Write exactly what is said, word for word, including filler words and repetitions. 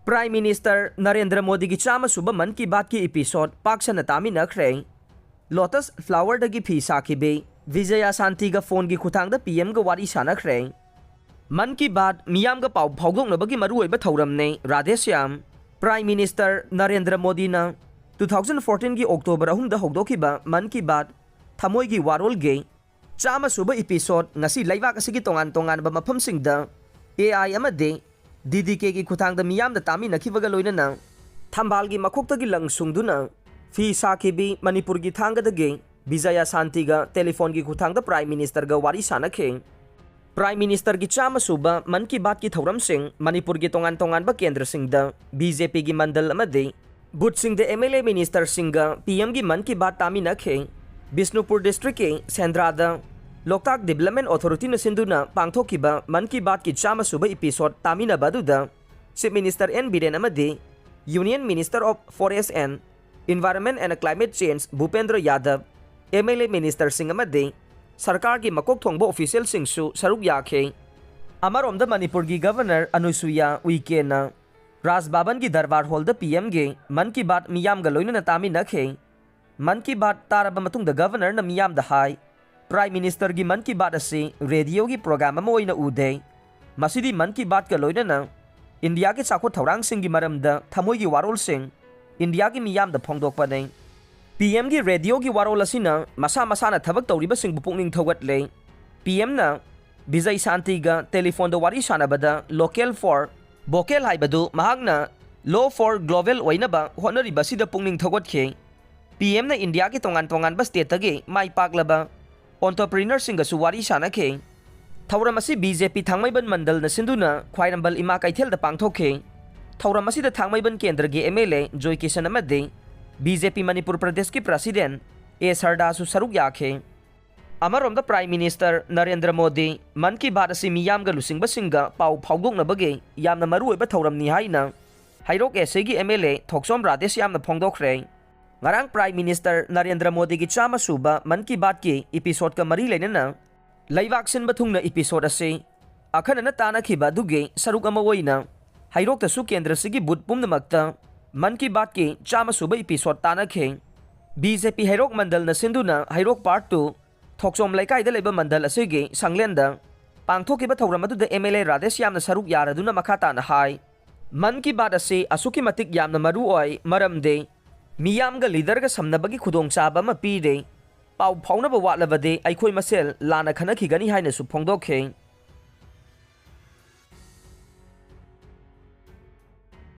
Prime Minister Narendra ꯃꯣꯗꯤꯒꯤ ꯆꯥꯝꯃ ꯁꯨꯕ ꯃꯟ ꯀꯤ ꯕꯥꯠꯀꯤ episode ꯄꯥꯛ ꯁꯟꯅ ꯇꯥꯃꯤꯟꯅꯈ꯭ꯔꯦ꯫ Lotus Flowerꯗꯒꯤ ꯐꯤ ꯁꯥꯈꯤꯕꯤ ꯕꯤꯖꯌ ꯁꯥꯟꯇꯤꯒ phoneꯒꯤ ꯈꯨꯊꯥꯡꯗ ꯄꯤ ꯑꯦꯝꯒ ꯋꯥꯔꯤ ꯁꯥꯟꯅꯈ꯭ꯔꯦ꯫ ꯃꯟ ꯀꯤ ꯕꯥꯠ ꯃꯤꯌꯥꯝꯒ ꯄꯥꯎ ꯐꯥꯎꯗꯣꯛꯅꯕꯒꯤ ꯃꯔꯨꯑꯣꯏꯕ ꯊꯧꯔꯝꯅꯤ꯫ ꯔꯥꯙꯦꯁ꯭ꯌꯥꯝ꯫ Prime Minister ꯅꯔꯦꯟꯗ꯭ꯔ ꯃꯣꯗꯤꯅ two thousand fourteenꯒꯤ October ꯑꯍꯨꯝꯗ ꯍꯧꯗꯣꯛꯈꯤꯕ ꯃꯟ ꯀꯤ ꯕꯥꯠ ꯊꯃꯣꯏꯒꯤ ꯋꯥꯔꯣꯜꯒꯤ ꯆꯥꯝꯃ ꯁꯨꯕ episode ꯉꯁꯤ ꯂꯩꯕꯥꯛ ꯑꯁꯤꯒꯤ ꯇꯣꯉꯥꯟ ꯇꯣꯉꯥꯟꯕ ꯃꯐꯝꯁꯤꯡꯗ ꯑꯦ ꯑꯥꯏ ꯑꯃꯗꯤ ꯗꯤ ꯗꯤ ꯀꯦꯒꯤ ꯈꯨꯊꯥꯡꯗ ꯃꯤꯌꯥꯝꯗ ꯇꯥꯃꯤꯟꯅꯈꯤꯕꯒ ꯂꯣꯏꯅꯅ ꯊꯝꯕꯥꯜꯒꯤ ꯃꯈꯣꯛꯇꯒꯤ ꯂꯪ ꯁꯨꯡꯗꯨꯅ ꯐꯤ ꯁꯥꯈꯤꯕꯤ ꯃꯅꯤꯄꯨꯔꯒꯤ ꯊꯥꯡꯒꯗꯒꯤ ꯕꯤꯖꯌ ꯁꯥꯟꯇꯤꯒ telephone ꯒꯤ ꯈꯨꯊꯥꯡꯗ Prime Minister ꯒ ꯋꯥꯔꯤ ꯁꯥꯟꯅꯈꯤ꯫ Prime Minister ꯒꯤ ꯆꯥꯝꯃ ꯁꯨꯕ ꯃꯟ ꯀꯤ ꯕꯥꯠꯀꯤ ꯊꯧꯔꯝꯁꯤꯡ ꯃꯅꯤꯄꯨꯔꯒꯤ ꯇꯣꯉꯥꯟ ꯇꯣꯉꯥꯟꯕ ꯀꯦꯟꯗ꯭ꯔꯁꯤꯡꯗ ꯕꯤ ꯖꯦ ꯄꯤꯒꯤ ꯃꯟꯗꯜ ꯑꯃꯗꯤ ꯕꯨꯊꯁꯤꯡꯗ ꯑꯦꯝ ꯑꯦꯜ ꯑꯦ ministerꯁꯤꯡꯒ ꯄꯤ ꯑꯦꯝꯒꯤ ꯃꯟ ꯀꯤ ꯕꯥꯠ ꯇꯥꯃꯤꯟꯅꯈꯤ꯫ ꯕꯤꯁꯅꯨꯄꯨꯔ districtꯀꯤ ꯁꯦꯟꯗ꯭ꯔꯥꯗ ꯂꯣꯛꯇꯥꯛ Development Authorityꯅ ꯁꯤꯟꯗꯨꯅ ꯄꯥꯡꯊꯣꯛꯈꯤꯕ ꯃꯟ ꯀꯤ ꯕꯥꯠꯀꯤ ꯆꯥꯝꯃ ꯁꯨꯕ episode ꯇꯥꯃꯤꯟꯅꯕ ꯑꯗꯨꯗ Chief Minister ꯑꯦꯟ ꯕꯤꯔꯦꯟ ꯑꯃꯗꯤ Union Minister of Forest and Environment and Climate Change ꯚꯨꯄꯦꯟꯗ꯭ꯔ ꯌꯥꯗꯕ, ꯑꯦꯝ ꯑꯦꯜ ꯑꯦ ministerꯁꯤꯡ ꯑꯃꯗꯤ ꯁꯔꯀꯥꯔꯒꯤ ꯃꯀꯣꯛ ꯊꯣꯡꯕ officialꯁꯤꯡꯁꯨ ꯁꯔꯨꯛ ꯌꯥꯈꯤ꯫ ꯑꯃꯔꯣꯝꯗ ꯃꯅꯤꯄꯨꯔꯒꯤ Governor ꯑꯅꯨꯁꯨꯏꯌꯥ ꯎꯏꯀꯦꯅ ꯔꯥꯖ ꯚꯕꯟꯒꯤ ꯗꯔꯕꯥꯔ ꯍꯣꯜꯗ ꯄꯤ ꯑꯦꯝꯒꯤ ꯃꯟ ꯀꯤ ꯕꯥꯠ ꯃꯤꯌꯥꯝꯒ ꯂꯣꯏꯅꯅ ꯇꯥꯃꯤꯟꯅꯈꯤ꯫ ꯃꯟ ꯀꯤ ꯕꯥꯠ ꯇꯥꯔꯕ ꯃꯇꯨꯡꯗ Governorꯅ ꯃꯤꯌꯥꯝꯗ ꯍꯥꯏ, Prime Ministerꯒꯤ ꯃꯟ ꯀꯤ ꯕꯥꯠ ꯑꯁꯤ radioꯒꯤ program ꯑꯃ ꯑꯣꯏꯅ ꯎꯗꯦ꯫ ꯃꯁꯤꯗꯤ ꯃꯟ ꯀꯤ ꯕꯥꯠꯀ ꯂꯣꯏꯅꯅ ꯏꯟꯗꯤꯌꯥꯒꯤ ꯆꯥꯎꯈꯠ ꯊꯧꯔꯥꯡꯁꯤꯡꯒꯤ ꯃꯔꯝꯗ ꯊꯃꯣꯏꯒꯤ ꯋꯥꯔꯣꯜꯁꯤꯡ ꯏꯟꯗꯤꯌꯥꯒꯤ ꯃꯤꯌꯥꯝꯗ ꯐꯣꯡꯗꯣꯛꯄꯅꯤ꯫ ꯄꯤ ꯑꯦꯝꯒꯤ radioꯒꯤ ꯋꯥꯔꯣꯜ ꯑꯁꯤꯅ ꯃꯁꯥ ꯃꯁꯥꯅ ꯊꯕꯛ ꯇꯧꯔꯤꯕꯁꯤꯡꯕꯨ ꯄꯨꯛꯅꯤꯡ ꯊꯧꯒꯠꯂꯦ꯫ ꯄꯤ ꯑꯦꯝꯅ ꯕꯤꯖꯌ ꯁꯥꯟꯇꯤꯒ telephoneꯗ ꯋꯥꯔꯤ ꯁꯥꯟꯅꯕꯗ local for vocal ꯍꯥꯏꯕꯗꯨ ꯃꯍꯥꯛꯅ law for global ꯑꯣꯏꯅꯕ ꯍꯣꯠꯅꯔꯤꯕ ꯑꯁꯤꯗ ꯄꯨꯛꯅꯤꯡ ꯊꯧꯒꯠꯈꯤ꯫ ꯄꯤ ꯑꯦꯝꯅ ꯏꯟꯗꯤꯌꯥꯒꯤ ꯇꯣꯉꯥꯟ ꯇꯣꯉꯥꯟꯕ stateꯇꯒꯤ ꯃꯥꯏ ꯄꯥꯛꯂꯕ entrepreneurꯁꯤꯡꯒꯁꯨ ꯋꯥꯔꯤ ꯁꯥꯟꯅꯈꯤ꯫ ꯊꯧꯔꯝ ꯑꯁꯤ ꯕꯤ ꯖꯦ ꯄꯤ ꯊꯥꯡꯃꯩꯕꯟ ꯃꯟꯗꯜꯅ ꯁꯤꯟꯗꯨꯅ ꯈ꯭ꯋꯥꯏꯔꯝꯕꯟ ꯏꯃꯥ ꯀꯩꯊꯦꯜꯗ ꯄꯥꯡꯊꯣꯛꯈꯤ꯫ ꯊꯧꯔꯝ ꯑꯁꯤꯗ ꯊꯥꯡꯃꯩꯕꯟ ꯀꯦꯟꯗ꯭ꯔꯒꯤ ꯑꯦꯝ ꯑꯦꯜ ꯑꯦ ꯖꯣꯏ ꯀꯤꯁꯟ ꯑꯃꯗꯤ ꯕꯤ ꯖꯦ ꯄꯤ ꯃꯅꯤꯄꯨꯔ ꯄ꯭ꯔꯗꯦꯁꯀꯤ President ꯑꯦ ꯁꯔꯗꯥꯁꯨ ꯁꯔꯨꯛ ꯌꯥꯈꯤ꯫ ꯑꯃꯔꯣꯝꯗ Prime Minister ꯅꯔꯦꯟꯗ꯭ꯔ ꯃꯣꯗꯤ ꯃꯟ ꯀꯤ ꯕꯥꯠ ꯑꯁꯤ ꯃꯤꯌꯥꯝꯒ ꯂꯨꯆꯤꯡꯕꯁꯤꯡꯒ ꯄꯥꯎ ꯐꯥꯎꯗꯣꯛꯅꯕꯒꯤ ꯌꯥꯝꯅ ꯃꯔꯨꯑꯣꯏꯕ ꯊꯧꯔꯝꯅꯤ ꯍꯥꯏꯅ ꯍꯩꯔꯣꯛ ꯑꯦꯁ ꯑꯦꯒꯤ ꯑꯦꯝ ꯑꯦꯜ ꯑꯦ ꯊꯣꯛꯆꯣꯝ ꯔꯥꯙꯦꯁ꯭ꯌꯥꯝꯅ ꯐꯣꯡꯗꯣꯛꯈ꯭ꯔꯦ꯫ ꯉꯔꯥꯡ Prime Minister ꯅꯔꯦꯟꯗ꯭ꯔ ꯃꯣꯗꯤꯒꯤ ꯆꯥꯝꯃ ꯁꯨꯕ ꯃꯟ ꯀꯤ ꯕꯥꯠꯀꯤ episodeꯀ ꯃꯔꯤ ꯂꯩꯅꯅ ꯂꯩꯕꯥꯛ ꯁꯤꯟꯕ ꯊꯨꯡꯅ episode ꯑꯁꯤ ꯑꯈꯟꯅꯅ ꯇꯥꯟꯅꯈꯤꯕ ꯑꯗꯨꯒꯤ ꯁꯔꯨꯛ ꯑꯃ ꯑꯣꯏꯅ ꯍꯩꯔꯣꯛꯇꯁꯨ ꯀꯦꯟꯗ꯭ꯔꯁꯤꯒꯤ ꯕꯨꯠ ꯄꯨꯝꯅꯃꯛꯇ ꯃꯟ ꯀꯤ ꯕꯥꯠꯀꯤ ꯆꯥꯝꯃ ꯁꯨꯕ ꯏꯄꯤꯁꯣꯗ ꯇꯥꯟꯅꯈꯤ꯫ ꯕꯤ ꯖꯦ ꯄꯤ ꯍꯩꯔꯣꯛ ꯃꯟꯗꯜꯅ ꯁꯤꯟꯗꯨꯅ ꯍꯩꯔꯣꯛ ꯄꯥꯔꯠ ꯇꯨ ꯊꯣꯛꯆꯣꯝ ꯂꯩꯀꯥꯏꯗ ꯂꯩꯕ ꯃꯟꯗꯜ ꯑꯁꯤꯒꯤ ꯁꯪꯂꯦꯟꯗ ꯄꯥꯡꯊꯣꯛꯈꯤꯕ ꯊꯧꯔꯝ ꯑꯗꯨꯗ ꯑꯦꯝ ꯑꯦꯜ ꯑꯦ ꯔꯥꯙꯦꯁ꯭ꯌꯥꯝꯅ ꯁꯔꯨꯛ ꯌꯥꯔꯗꯨꯅ ꯃꯈꯥ ꯇꯥꯅ ꯍꯥꯏ, ꯃꯟ ꯀꯤ ꯕꯥꯠ ꯑꯁꯤ ꯑꯁꯨꯛꯀꯤ ꯃꯇꯤꯛ ꯌꯥꯝꯅ ꯃꯔꯨ ꯑꯣꯏ, ꯃꯔꯝꯗꯤ ꯃꯤꯌꯥꯝꯒ ꯂꯤꯗꯔꯒ ꯁꯝꯅꯕꯒꯤ ꯈꯨꯗꯣꯡꯆꯥꯕ ꯑꯃ ꯄꯤꯔꯦ꯫ ꯄꯥꯎ ꯐꯥꯎꯅꯕ ꯋꯥꯠꯂꯕꯗꯤ ꯑꯩꯈꯣꯏ ꯃꯁꯦꯜ ꯂꯥꯟꯅ ꯈꯟꯅꯈꯤꯒꯅꯤ ꯍꯥꯏꯅꯁꯨ ꯐꯣꯡꯗꯣꯛꯈꯤ꯫